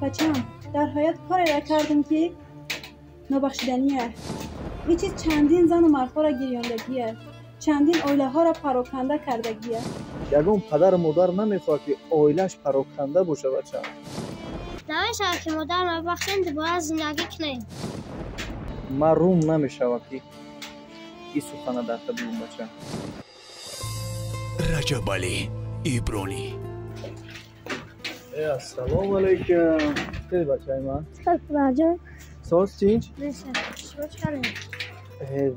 Бачам, дар ҳаёт кореро кардам ки нобахшиданиа. Ин чиз чандин зану мардҳоро гирёндагия, чандин оилаҳоро пароканда кардагия. Ягон падару модар намехоҳад, ки оилааш пароканда боша, бачам. Намешавад, ки модарро бахшем, бояд зиндагӣ кунем. Маҳрум намешавад, ки ин сухана дар та бигӯм, бачам. Раҷабалӣ Ибронӣ. Ассалому алайкум. Хеле бачаи ман. Падарҷон. Соз тинч? Шумо чӣ кардем?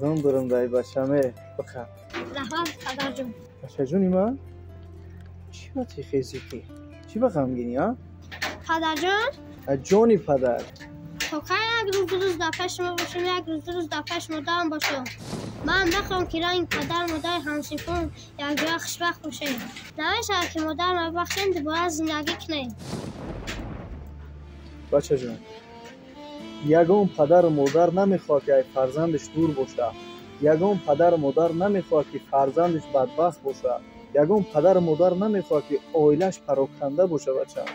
Дон дорам дай бачам, бихӯр. Раҳмат, падарҷон. Бачаҷони ман? Чӣ ба тихезӣ ки? Чӣ ба ғамгинӣ, а? Падарҷон? Ҷони падар. То кай як рӯз рӯз дар пеши мо бошем, як рӯз рӯз дар пеши модарам бошем. Ман мехоҳам, ки ранги падар модари ҳамсинфон якҷоя хушбахт бошем. Намешавад, ки модарро бахшем, бояд зиндагӣ кунем. Бачаҷон, ягон падару модар намехоҳад, ки ай фарзандаш дур бошад. Ягон падару модар намехоҳад, ки фарзандаш бадбахт бошад. Ягон падару модар намехоҳад, ки оилааш пароканда бошад, бачам.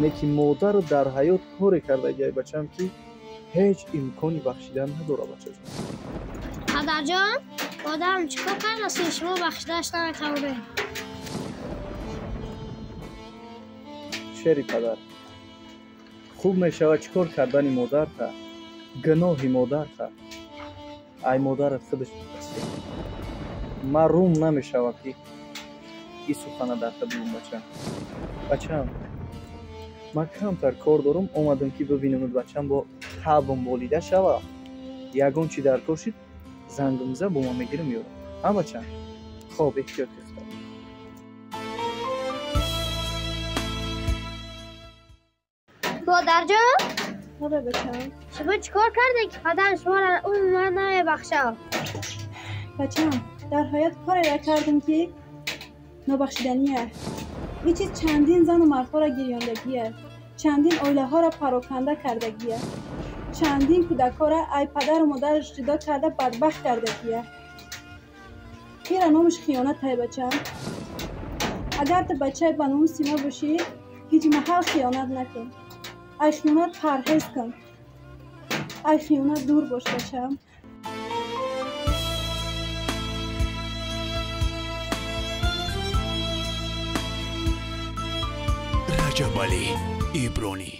Не ки модару дар ҳаёт коре кардагиай, бачам, ки ҳеҷ имкони бахшидан надорад, бачаҷон. Падарҷон, модарам чӣ кор кардааст, ки шумо бахшидааш наметавонед? Шери падар, хуб мешавад чӣ кор кардани модарта, гуноҳи модарта. Ай модарат худаш бипурсӣ. Маҳрум намешавад, ки ин сухана дар та бигӯм, бачам. Бачам, ман камтар кор дорам, омадам, ки бибинамуд, бачам, бо таъбам болида шава. Ягон чӣ дар кор шид, зангумза бо ман мегирам, меёрам. Ҳа, бачам? Хоб, эҳтиёт кунед. Модарҷон? Оре, бачам. Шумо чӣ кор кардед, ки падарам шуморо умуман намебахшад? Бачам, дар ҳаёт кореро кардам, ки нобахшиданиа. Ин чиз чандин зану мардҳоро гирёндагия, чандин оилаҳоро пароканда кардагия, чандин кӯдакҳоро ай падару модараш ҷудо карда бадбахт кардагия. Ира номаш хиёнат ай, бачам. Агар ту бачаи ба номуси ма бошӣ, ҳеҷ маҳал хиёнат накун. Ай хиёнат парҳез кун. Ай хиёнат дур бош, бачам. Раҷабалӣ Ибронӣ.